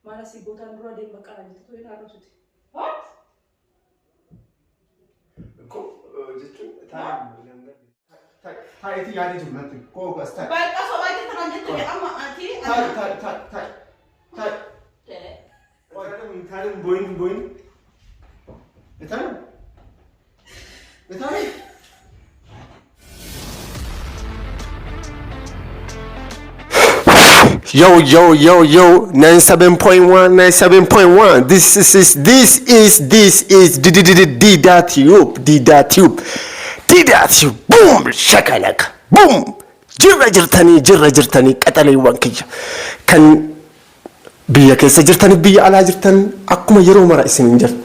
Maal asii gootaan dura deem bakka naan jette ture na arrabsite. What? Ko jechuun taa'eetii yaadee jiru natti koo as taa'i. Bakka sobaa jirta naan jette amma ati. Taa'i taa'i taa'i taa'i taa'i. Itaalim boyin boyin. Itaalim. Itaalim. Yo, yo, yo, yo, 97.1, 97.1. This is D D D D D dot tube, D dot tube, D dot tube. Boom, shakalaka, boom. Jirra jirtanii, jirra jirtanii, qaxaleewwan kiyya. Kan biyya keessa jirtanii, biyya alaa jirtan, akkuma yeroo mara isin hin jirtu.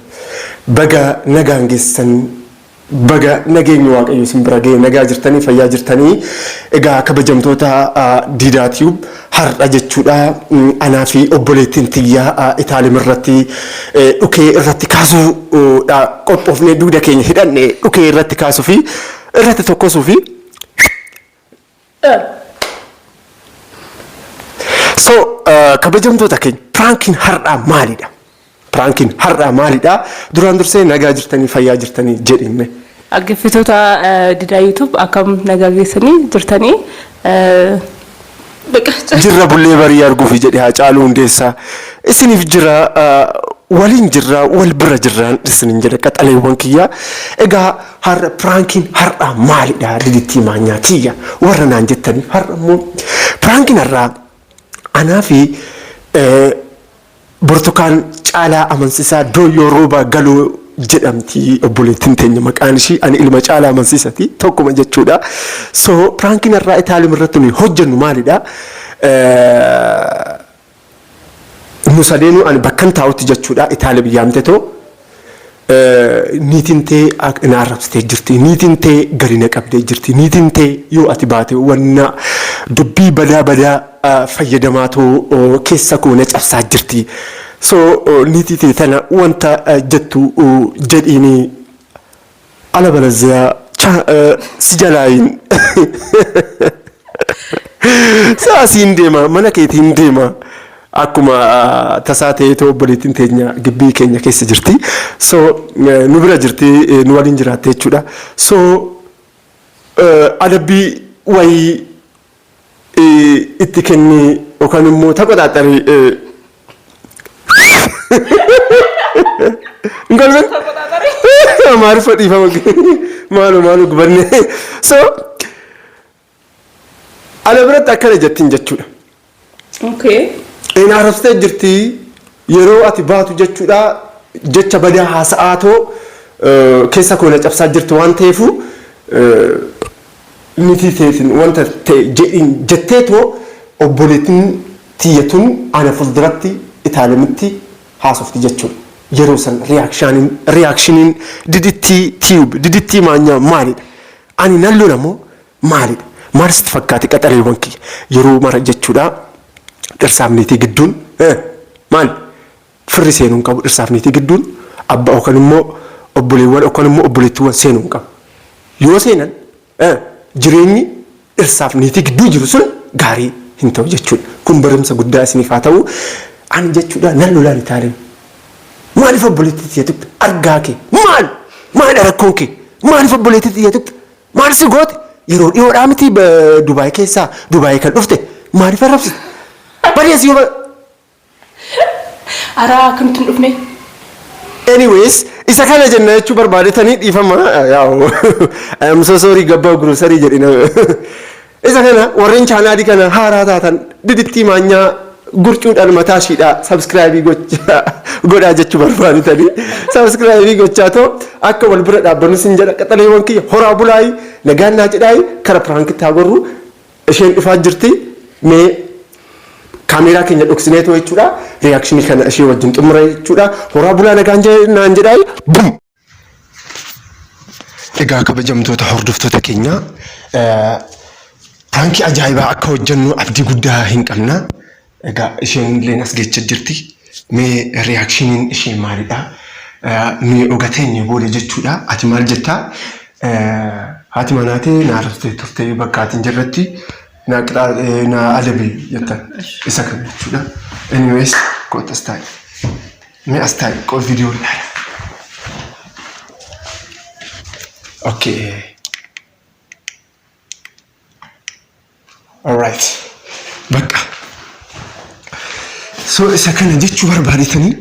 Baga nagaan geessan, baga nageenyi Waaqayyo isin bira ga'e. Nagaa jirtanii, fayyaa jirtanii? Egaa kabajamtoota Diidaa Tube, har'a jechuudha anaa fi obboleettiin tiyyaa Itaalim irratti dhukee irratti kaasuudha qophoofnee, dugda keenya hidhanne, dhukee irratti kaasuu fi irratti tokkosuu fi. So kabajamtoota keenya, prankiin har'aa maalidha? Prankiin har'aa maalidha? Duraan dursee nagaa jirtanii, fayyaa jirtanii jedhime. Dhaggeeffattoota Didaa YouTube, akkam nagaa geessanii jirtanii? Jirra bullee barii arguufi jedhe Haacaaluu Hundeessaa. Isiniif jira, waliin jirra, wal bira jirraan isinin jedha, qaxaleewwan kiyyaa. Egaa har'a prankiin har'aa maalidha, Didittii maanyaa tiyya warra naan jettaniif, har'a immoo prankiin har'aa anaa fi Burtukaan Caalaa Amansiisaa Dooyyoo Roobaa Galoo jedhamti obboleettiin teenya maqaan ishii, ani ilma Caalaa Amansiisati, tokkuma jechuudha. So prankiin har'aa Itaalim irratti nuyi hojjennu maalidha? Nu sadeenuu ani bakkan taa'utti jechuudha Itaalim yaamtetoo, niitiin tee na arrabsitee jirti, niitiin tee gadi na qabdee jirti, niitiin tee yoo ati baate wanna dubbii badaa badaa fayyadamaatoo keessa koo na cabsaa jirti. So niitii tee tana wanta jettu jedhiini, ala balazziyaa si jalaayin saasiin deema, mana keetiin deema. Akkuma tasaa ta'eetoo obboleettiin teenya gibbii keenya keessa jirti. So nu bira jirti, nu waliin jiraatte jechuudha. So adabbii wayii itti kenni yookaan immoo taqoxaaxarii hin kolfin. Amaariffa, dhiifama, maalo maalo, gubanne. So ana biratti akkana jettiin jechuudha. Een arrabsitee jirti, yeroo ati baatu jechuudha jecha badaa haasa'aatoo keessa koo na cabsaa jirti waan ta'eefu, nitii teetiin wanta ta'e jedhiin jetteetoo obboleettiin tiyya tun ana fuulduratti Itaalamitti haasofti jechuudha. Yeroo san reactioniin Didittii Tube, Didittii maanyaa maalidha? Ani nan lola moo maalidha? Maal sitti fakkaate, qaxaleewwan kiyya? Yeroo mara jechuudha dhirsaaf niitii gidduun maal firri seenuu hin qabu, dhirsaaf niitii gidduun abbaa yookaan immoo obboleewwan yookaan immoo obboleettiiwwan seenuu hin qabu. Yoo seenan jireenyi dhirsaaf niitii gidduu jiru sun gaarii hin ta'u jechuudha. Kun barumsa guddaa isiniif haa ta'u. Ani jechuudha nan lolaan Itaaliin. Maaliif obboleettii tiyya tuqxe? Argaa kee maal? Maal rakkoon kee? Maaliif obboleettii tiyya tuqxe? Maal si goote? Yeroo dhiyoodhaa miti Dubaay keessaa Dubaay kan dhufte, maaliif arrabsite? Badees yoo Araa, akkamitti hin dhufne? Anyways, isa kana jenna jechuu barbaadetanii, dhiifama yaa'u. I am so sorry, gabbaa grocery jedhina. Isa kana warreen channelii kana haaraa taatan, Didittii maanyaa gurcuudhaan mataa ishiidha subscribe godhaa jechuu barbaadetanii, subscribe gochaa too akka wal bira dhaabbannu sin jedha. Qaxaleewwan kiyya, horaa bulaayi, nagaan naa jedhaayi. Kara prankitti haa gorru, isheen dhufaa jirti. Mee kaameeraa keenya dhoksinee too jechuudha reactionii kana ishee wajjin xumura jechuudha. Horaa bulaa, nagaan naan jedhaayi. Bum. Egaa kabajamtoota hordoftoota keenya, prankii ajaa'ibaa akka hojjennu abdii guddaa hin qabna. Egaa isheen illee as geecha jirti. Mee reactioniin ishee maalidha? Nuyi ogateenye booda jechuudha. Ati maal jettaa? Haati manaatee na arrabsitee turte, bakka ati hin jirretti na adabi jetta. Isa kana jechuudha. Anyways, Kootu as taa'i. Mee as taa'i qoo viidiyoo ilaala. Okay. Alright. Bakka. So isa kana jechuu barbaadetanii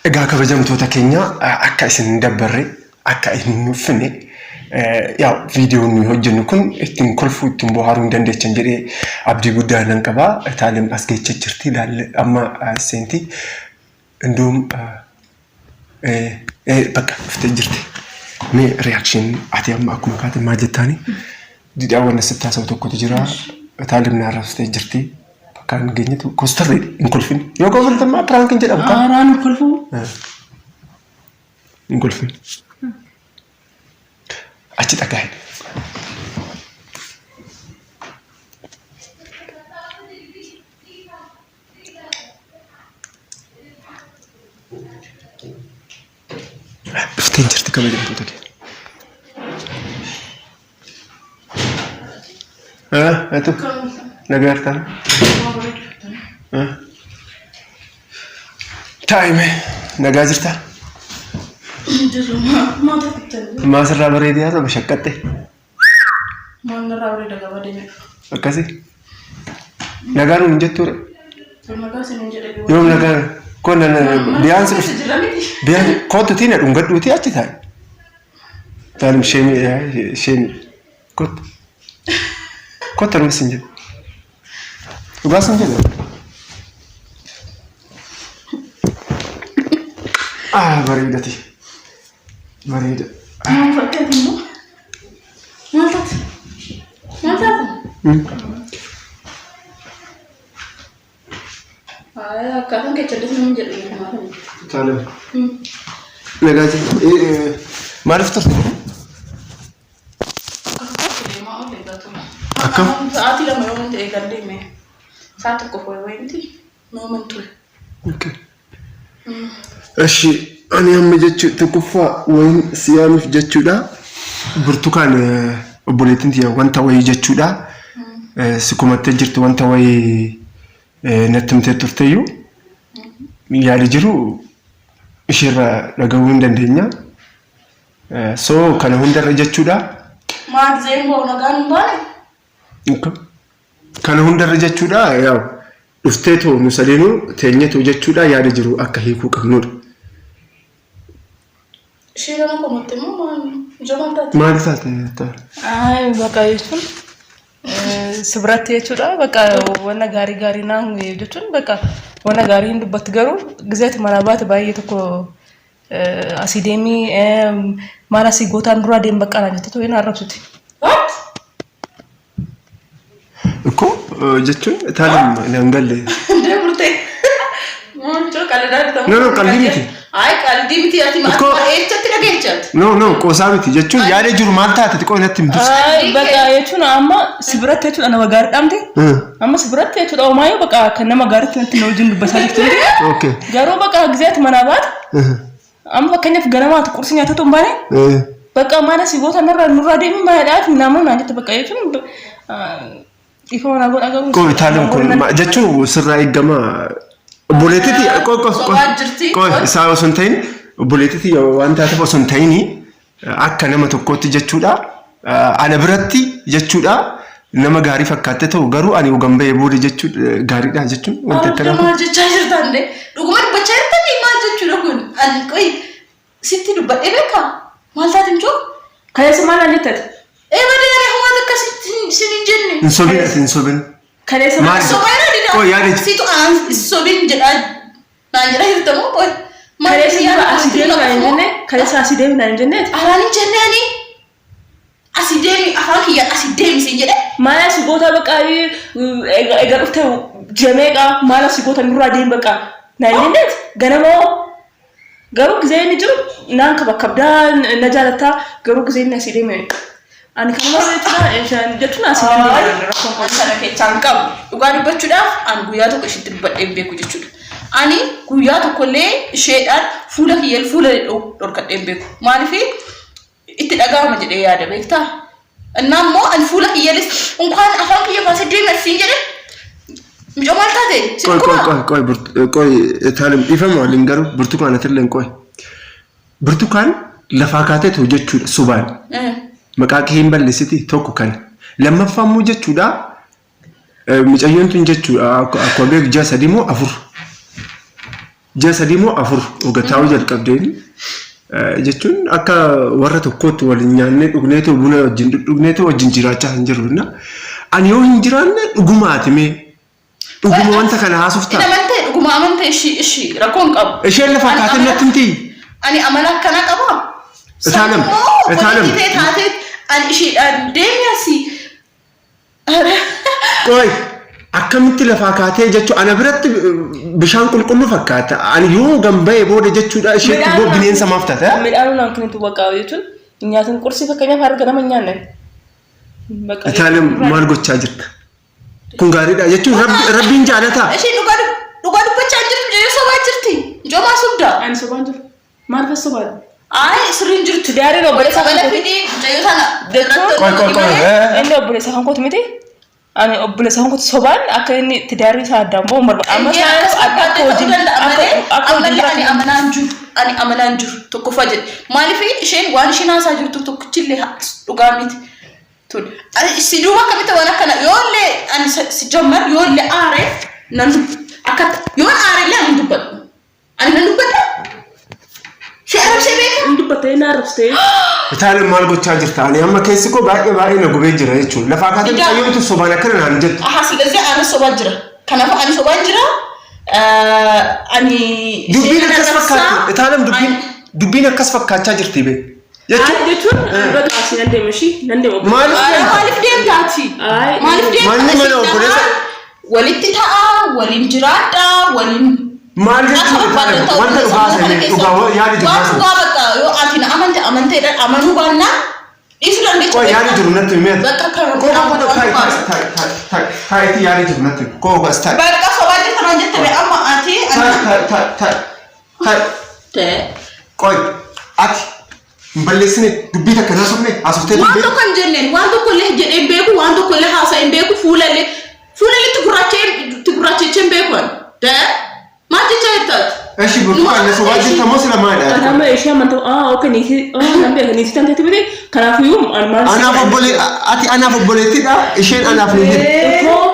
egaa kabajamtoota keenya akka isin hin dabbarre akka isin hin nuffine yaa viidiyoon nuyi hojjennu kun ittiin kolfuu ittiin bohaaruu hin dandeechan jedhee abdii guddaa nan qaba. Itaalim as geecha jirti ilaalle amma seenti. Indoom bakka dhuftee jirti. Mee reaction ati amma akkuma kaate maal jettaani? Didhaa wanna sitti haasa'u tokkotu jira. Itaalim na arrabsitee jirti. Bakka hin geenyetu kostarri hin kolfin. Yoo kolfin maa piraank hin jedhamu. Aaraan kolfuu. Hin kolfin. Achi dhagahi. Dhuftee jirti kabajamtoota keenya. Etu nagaa jirtan. Taa'ime nagaa jirta. Maa sirraa bareedee haasaba shaqqatte. Maal narraa bareeda gabaa deemee dhufa. Akkasi. Nagaa nuun hin jettuu re. Nagaa isin hin jedhe. Yoom nagaa kun biyaansi Keessa jira miti. biyaan kootu tina dhungadhuuti achi taa'i. Taalim sheemi sheemi kottu. Kottu anuma sin jedhe. Dhugaa sin jedhe. Ah bareedati. Bareeda. Maal fakkaati immoo? Maal taate? Maal taate? Akkaataan keessa nama jedhu maal? Taalim. Nagaa jirtu. Maaliif turte? Akkam? Sa'aatii 2 yoo ta'e kan deeme. Sa'a tokko fooyyee miti. Yooman ture. Okay. Eshi ani amma jechuu tokkoffaa wayin siyaamiif jechuudha. Burtukaan obboleettiin tiyya wanta wayii jechuudha. Si kumattee jirtu wanta wayii natti himtee turteyyuu yaada jiru isheerraa dhagahuu hin dandeenya. So kana hundarra jechuudha. Maal zeen ba'u nagaan hin baane? Kana hundarra jechuudha yaa'u dhuftee too nu sadeenuu teenyee too jechuudha yaada jiru akka hiikuu qabnudha. Ishee kana komatte immoo maal ija maal taate? Maal taate? Ay, bakka jechuun si biratti jechuudha bakka wanna gaarii gaarii naan jechuun bakka wanna gaarii hin dubbatti garuu gizeeti manaa baate baay'ee tokko asii deemii maal asii gootaan duraa deem bakka naan jette too hin arrabsuti. What? Ikkoo jechuun taalim naan galle. Indee murtee. Muncoo qaldaa jirta. No, no, qaldii miti. Ay qaldii miti ati Ikkoo- eechatti dhageechatti. No, no, qoosaa miti jechuun yaada jiru maal taate xiqqoo natti himtu. Ay bakka jechuun amma si biratti jechuudha nama gaarii dhaamte. Amma si biratti jechuudha homaayyuu bakka kan nama gaariitti natti na wajjin dubbataa jirtu miti. Okay. Garuu bakka gizeetti manaa baate amma fakkeenyaaf ganamaatu qursii nyaatatu hin baane bakka mana si goota nurraa nurraa deemi mana dhaati nama naan jette bakka jechuun dhiifama naa godha garuu. Qoo itaalim kun jechuun sirraa eegama. Obboleettiti qoo qoo qoo Sobaa jirti. qoo isaa osoo hin ta'in obboleettiti waan taateef osoo hin ta'in akka nama tokkootti jechuudha. Ana biratti jechuudha nama gaarii fakkaatte ta'u garuu ani ogan ba'ee booda jechuudha gaariidha jechuun wanta akkanaa kun. Maal jechaa jirtan de? Dhuguma dubbachaa jirtanii maal jechuudha kun? Ani qoy sitti dubbadhee beekaa? Maal taate mucoo? Kaleessa maal naan jettate? Ee badee ani homaa takka sin hin jenne. Hin sobin ati hin sobin. Kaleessa Maal? Sobaa irra dida. Qoy yaada jechuudha. Situ aan sobin jedhaa naan jedhaa jirta moo qoy? Maal Kaleessa yaada dura asii deemi naan hin jenne kaleessa asii deemi naan hin jenneeti. Alaan hin jenne ani. Asii deemi afaan kiyyaan asii deemi siin jedhe. Maal asii goota bakka egaa dhufte jameeqa maal asii goota nurraa deemi bakka naan hin jenneeti ganamoo garuu gizee inni jiru naan kaba kabdaa na jaalattaa garuu gizee inni asii deeme ani kanuma jechuudha jechuun asii deemi rakkoon Ani sana keessaa hin qabu. Dhugaa dubbachuudhaaf ani guyyaa tokko isheetti dubbadhee hin beeku jechuudha. Ani guyyaa tokkollee isheedhaan fuula kiyyeen fuula dhorkadhee hin beeku. Maaliif itti dhaga'ama jedhee yaada beektaa? Innaa immoo ani fuula kiyyeenis unkaan afaan kiyya baasee deemi asiin jedhe Mucoo maal taate? Si Qoy qoy dhukkuba? qoy qoy qoy Itaalem dhiifama waliin garuu burtukaan atillee qoy. Burtukaan lafaa kaateetu jechuudha sobaan. Maqaa kee hin balleessiti tokko kana. Lammaffaa immoo jechuudha mucayyoon tun jechuudha akkuma beeku ji'a sadii moo afur. Ji'a sadii moo afur oga taa'uu jalqabdeen jechuun akka warra tokkootti waliin nyaannee dhugneetoo buna wajjin dhugneetoo wajjin jiraachaa hin jirru. Ani yoo hin jiraanne dhugumaati mee dhuguma wanta kana haasoftaa? Hin amantee dhuguma amantee ishii ishii rakkoo hin qabu. Isheen lafaa Ani kaatee amala- natti himti. Ani amala akkanaa qabaa? Itaalem, Sammuu Itaalem. obboleettii ta'e taatee ani ishiidhaan deemi asii. Qoy akkamitti lafaa kaatee jechuun ana biratti bishaan qulqulluu fakkaata. Ani yoo gamba'e booda jechuudha isheetti immoo bineensa maaf taate? Midhaan naan kennitu bakka jechuun nyaatin qursii fakkeenyaaf har'a ganama hin nyaanne. Bakka Itaalem maal gochaa jirta? Kun gaariidha jechuun rabbiin jaalataa. Isheen dhugaa dhugaa dubbachaa hin jirtu mucayyoo sobaa jirti. Mucayyoo maa sobda? Ani sobaan jiru. Maal fa sobaan? Ayi sirriin jirtu. Tidaariin obboleessa Qabala kan kooti. fidii mucayyoo sana Jechuun- irratti Qoy qoy qoy. malee. Inni obboleessa kan kooti miti. Ani obboleessa kan kooti sobaan akka inni tidaarri isaa addaan ba'u barbaada. Amma Inni isaan akkas akka barbaadde ta'uu wajjin danda'a akka malee akka wajjin ammallee ani jiraatan. amanaan jiru. Ani amanaan jiru tokkoffaa jedhe. Maaliif isheen waan isheen haasaa jirtu tokkichillee dhugaa miti. Tun ani si duuba akkamitti waan akkana yoollee ani si jammar yoollee aare nan akka yoon aare illee ani hin dubbadhu. Ani nan dubbadha. Si arrabsee beeka. Inni dubbattee na arrabsitee. Itaaleen maal gochaa jirta? Ani amma keessi koo baay'ee baay'ee na gubee jira jechuudha. Lafaa kaatee Ijaa- mucayyoon tun sobaan akkana naan jettu. Aha si galtee ani sobaan jira. Kanaafuu ani sobaan jira. Ani Dubbiin ishee akkas arrabsaa. fakkaatti. Itaaleen dubbiin dubbiin akkas fakkaachaa jirti bee. Jechuun jechuun ani bakka asii nan deema ishii nan deema. Maaliif Ara deemta? maaliif deemta ati? Ayi. Maaliif deemta? Manni mana Isin obboleessa- lamaan Walitti ta'a, waliin jiraadha, waliin Maal jechuudha Akka Itaaleen? Wanta barbaadde dhugaa ta'uu haasa'e keessa dhugaa yaada jiru Waan haasa'e. dhugaa bakka yoo ati na amante amanteedhaan amanuu baannaan dhiisuu dandeecha. Qoy yaada jiru natti himi. Bakka kan Koo koo taa'i taa'i taa'i taa'i taa'itii yaada jiru natti himi. Koo as taa'i. Bakka sobaa jirta naan jette bee amma ati Taa'i taa'i taa'i taa'i taa'i. ta'e. Qoy ati hin balleessine dubbii takka hin haasofne haasoftee Waan dubbii. tokko hin jenneen waan tokko illee jedhee hin beeku waan tokko illee haasa'ee hin beeku fuula illee fuula illee itti gurraachee itti gurraachechee hin beeku ani. Ta'e maal jechaa jirta ati? Eshi burtukaan na sobaa jirta moo sila maalidha? Ani amma ishee amantaa ah okay niitii ah nan beeka niitii tan teeti miti kanaafiyyuu ani maal Anaaf obbolee ati anaaf obboleettidha isheen anaaf niitidha. Koo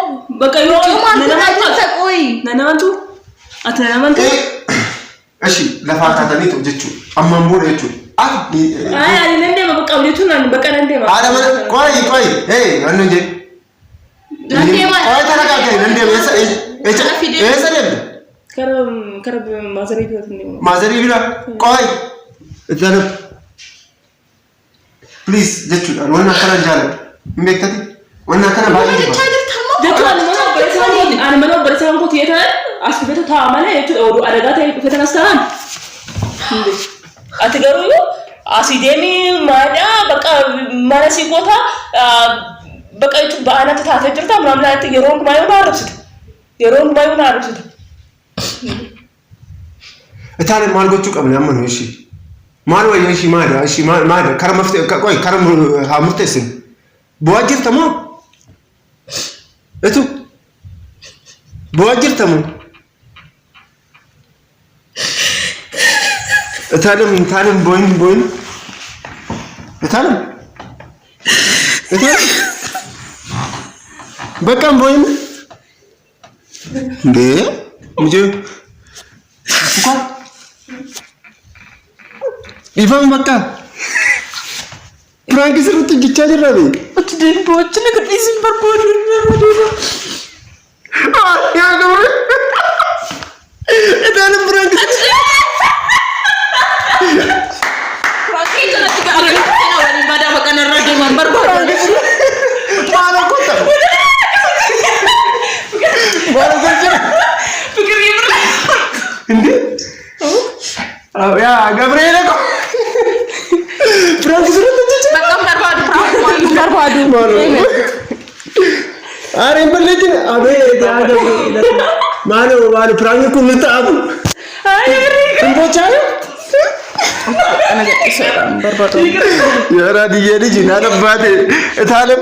bakka yoo Mucoo maal na godhaa namantu jirta qoyi? na namantu ati na namantu Eshi lafaa kaataniitu jechuudha. Ammaan booda jechuudha. Ati Ay ani nan deema bakka abdiituun ani bakka nan deema. haadha mana qoyi qoyi ee waan nun jedhe. Nan deema. Qoyi tana kaatee nan deema eessa eessa Kana fidee. eessa deemta? Kara kara maazarii biraatiin deema. Maazarii bira qoyi. Itti Please jechuudha. Wanni akkana hin jaaladhu. Hin beektati? Wanni akkana baay'ee Maal jibba. jechaa jirta ammoo? Jechuun ani mana obboleessa kan kooti ani mana obboleessa kan kooti yoo ta'an as dhufetu taa'a malee jechuudha oduu adagaa ta'e dhufe kanas ta'an. Ati garuu yoo asii deemii maadhaa bakka mana sii goota bakka jechuun ba'aanatti taatee jirta maamlaatti yeroo hundumaa yoo na arrabsita. Yeroo hundumaa yoo na arrabsita. Itaaleen maal gochuu qabna amma nu ishii? Maal wayya ishii maada ishii maada kara mafte qoy kara haa murteessinu. Bu'aa jirta moo? Itu bu'aa jirta moo? Itaaleen itaaleen booyin booyin. Itaaleen itaaleen bakka booyin. እንዴ ሙጄ እንኳን dhiifama bakka piraanki sirriitti hojjechaa jirra be. Achi deemtuu achi na gadhiisin barbaadu irra deema. Yaa gabre. Itaaleen piraanki Rakkii kanatti ga'aa waliin badaa bakka narra deeman barbaadu. maal goota? Maal gocha? Fikir yibra. እንዴ ያ ገብርኤል እኮ piraanki sirriitti hojjechaa Bakka barbaadu piraanki barbaadu. Are hin balleessine abeet yaa Gabriel maaloo maaloo piraanki kun nutti hafu hin bochaa Yaa diyyee liji naan abbaate itaalem.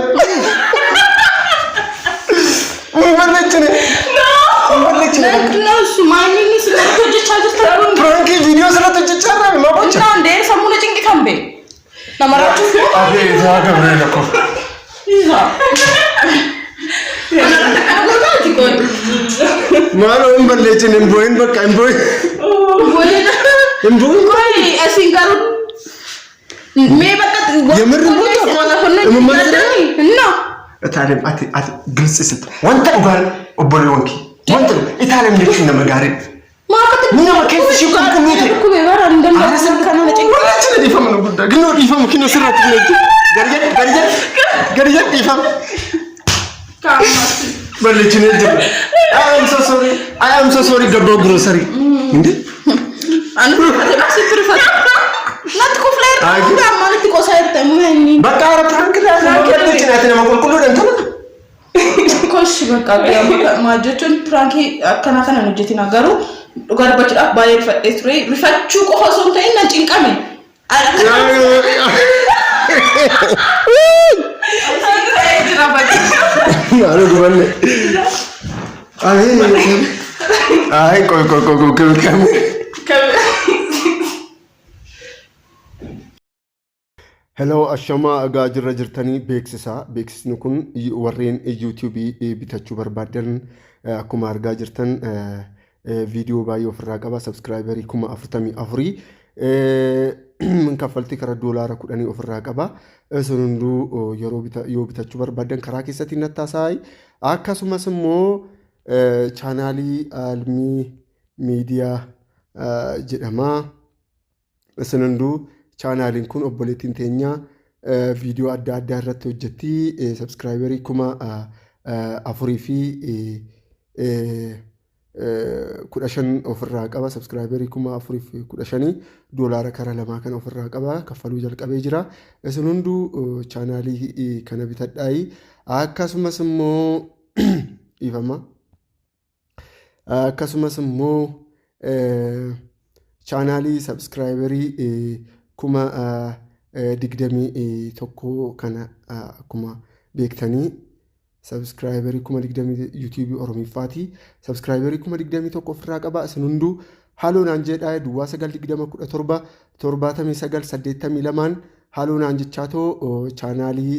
Hin balleessine. Hin balleessine bakka. ምንድነው እሱ? ማንን ስለዚህ hojjechaa jirta kun? Prankii viidiyoo sirratti hojjechaa jirra maa gocha? እና እንዴ ሰሙነ ጭንቅ ከምቤ ነመራችሁ Abeet yaa Gabriel ko. ይዛ Maaloo hin balleessine hin boo'in bakka hin boo'in. Hin boo'in. ቆይ እሲን ጋሩ ሜ በቃ የምር ቦታ እና Itaaleen ati ati ግልጽ ስጥ. Wanta dhugaan obboleewwan kee. Wanta dhugaa Itaaleen jechuun nama gaarii. Nama keessa ishee qulqulluu ta'e. Walachina dhiifama nu guddaa. Ginoo dhiifama kinoo sirratti hin hojjetu. Gadi jedhi gadi jedhi gadi jedhi dhiifama. Balleessinee jirra. I am so sorry. I am so sorry gabbaa grocery. እንዴ በቃ ኧረ prank balleessine ati nama qulqulluudha intala. ኮሽ በቃ maal jechuun prankii akkanaa kana hin hojjetina garuu dhugaa dubbachuudhaaf baay'ee rifadhee ture rifachuu qofa osoo hin ta'in nan cinqame. Maaloo gubanne. Ay ay ቆይ ቆይ ቆይ ቆይ ቆይ Hello, ashamaa egaa jirra jirtanii beeksisa. Beeksisni kun warreen yuutuubii bitachuu barbaadan akkuma argaa jirtan viidiyoo baay'ee ofirraa qaba. Subscriberii 44,000 kaffaltii karaa $10 ofirraa qaba. Isin hunduu yeroo yoo bitachuu barbaadan karaa keessatti nattaasa'i. Akkasumas immoo chaanaalii Almii Miidiyaa jedhama. Isin hunduu chaanaaliin kun obboleettiin teenya viidiyoo adda addaa irratti hojjetti. Subscriberii 4,015 ofirraa qaba. Subscriberii 4,015 doolaara karaa lamaa kana ofirraa qaba. Kaffaluu jalqabee jira. Isin hunduu chaanaalii kana bitadhaayi. Akkasumas immoo dhiifama. Akkasumas immoo chaanaalii subscriberii 21,000 kana akkuma beektanii subscriberii 20,000 yuutuubii Oromiffaati. Subscriberii 21,000 ofirraa qaba. Isin hunduu haaloo naan jedhaa duwwaa 9 20 17 79 82 haaloo naan jechaatoo chaanaalii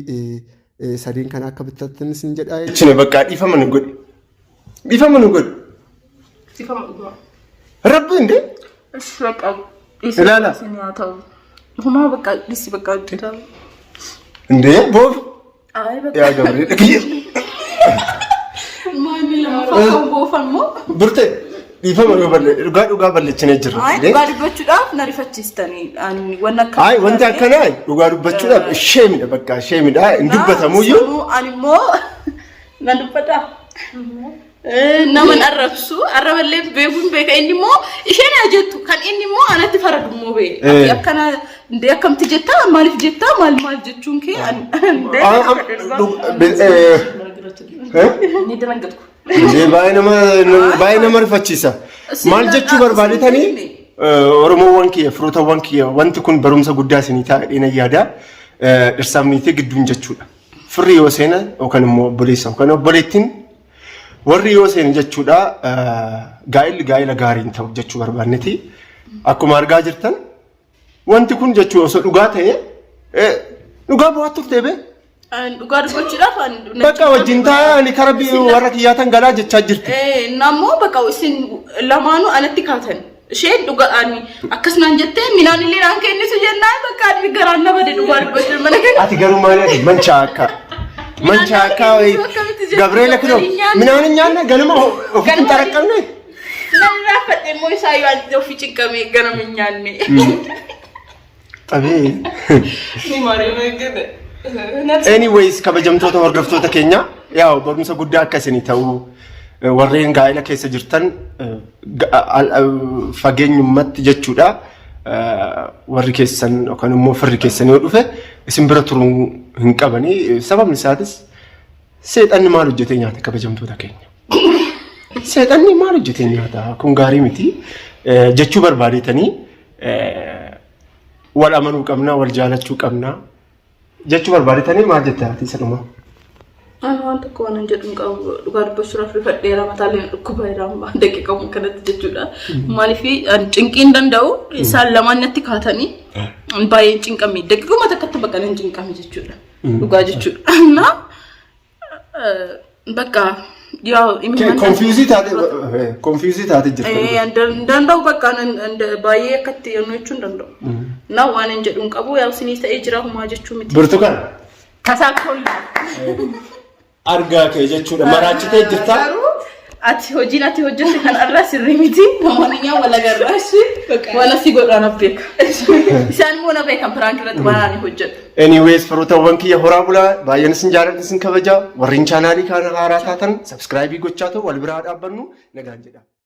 sadeen kana akka bitattan isin jedhaa. Chine bakka dhiifama nu godhi. Dhiifama nu godhi. Dhiifama dhugaa. Rabbi እንዴ እሺ በቃ Ilaala. haa ta'u. Homaa በቃ dhiisi በቃ እንዴ ቦብ አይ በቃ yaa Gabriel kiyya Maanni lamaffaa kan boofan moo? burte dhiifama yoo balle dhugaa dhugaa ballechinee jirra. Ay dhugaa dubbachuudhaaf na rifachiistanii ani wanna akka. Ay wanti akkanaa dhugaa dubbachuudhaaf sheemidha bakka sheemidha hin dubbatamuyyuu. Sammuu ani immoo nan dubbadha. Nama hin arrabsu arraballee beekuun beeka inni immoo isheen haa jettu kan inni immoo anatti faradu immoo bee akkana indee akkamti jettaa maaliif jettaa maal maal jechuun kee indee Ni ደነገጥኩ። Baay'ee nama rifachiisa. Maal jechuu barbaadetanii Oromoowwan kiyya firootawwan kiyya wanti kun barumsa guddaa isinii ta'a jedheen yaada. Dhirsaaf niitii gidduun jechuudha. Firri yoo seena yookaan immoo obboleessa yookaan obboleettiin warri yoo seene jechuudha gaa'illi gaa'ila gaarii hin ta'u jechuu barbaanneti. Akkuma argaa jirtan wanti kun jechuu osoo dhugaa ta'e dhugaa bu'aa turte bee. Dhugaa dubbachuudhaaf Bakka wajjin taa'anii kara warra kiyyaatan galaa jechaa jirti. Nammoo bakka isin lamaanuu anatti kaatan. Isheen dhugaa ani akkas naan jettee minaan illee naan kennitu jennaan bakka ani garaan na bade dhugaa dubbachuun mana kenna. Ati garuu maal ati manchaaka. Manchaaka wayi Gabriela kunoo midhaan hin nyaanne ganama ofitti hin xaraqqabne. Nan raafadhe immoo isaa yoo ani ofii cinqamee ganama hin nyaanne. Qabee. Ni maariin gede. Anyways kabajamtoota hordoftoota keenya yaa barumsa guddaa akka isinii ta'u warreen gaa'ela keessa jirtan fageenyumatti jechuudha. Warri keessan yookaan immoo firri keessan yoo dhufe isin bira turuu hin qabanii sababni isaatis seexanni maal hojjetee nyaata kabajamtoota keenya. Seexanni maal hojjetee nyaata kun gaarii miti jechuu barbaadetanii wal amanuu qabna wal jaalachuu qabna jechuu barbaadetanii maal jette ati isa dhumaa? Ani waan tokko waan hin jedhu hin qabu. Dhugaa dubbachuudhaaf rifadheera mataalee na dhukkuba jira amma daqiiqaa kanatti jechuudha. Maaliif ani cinqii hin danda'u isaan lamaan natti kaatanii ani baay'een cinqame daqiiquma takkatti bakka nan cinqame jechuudha. Dhugaa jechuudha. Na bakka yaa imimmaan Confuse taate confuse taate jirta. Hin danda'u bakka baay'ee akkatti yennuu jechuu hin danda'u. Na waan hin jedhu hin qabu yaa isinii ta'ee jira humaa jechuu miti. Burtukaan Tasaakkollaa. argaa kee jechuudha maraachitee jirta. Garuu ati hojiin ati hojjette kan irraa sirrii miti. Namoonni nyaa wal agarraa ishee waan asii godhaan of beeka. Isaan immoo na beekan piraank irratti waan ani hojjedhu. Anyways firootawwan kiyya horaa bulaa baay'een isin jaaladha isin kabaja warreen chaanaalii kana haaraa taatan subscribe gochaa ta'u wal biraa dhaabbannu nagaan jedha.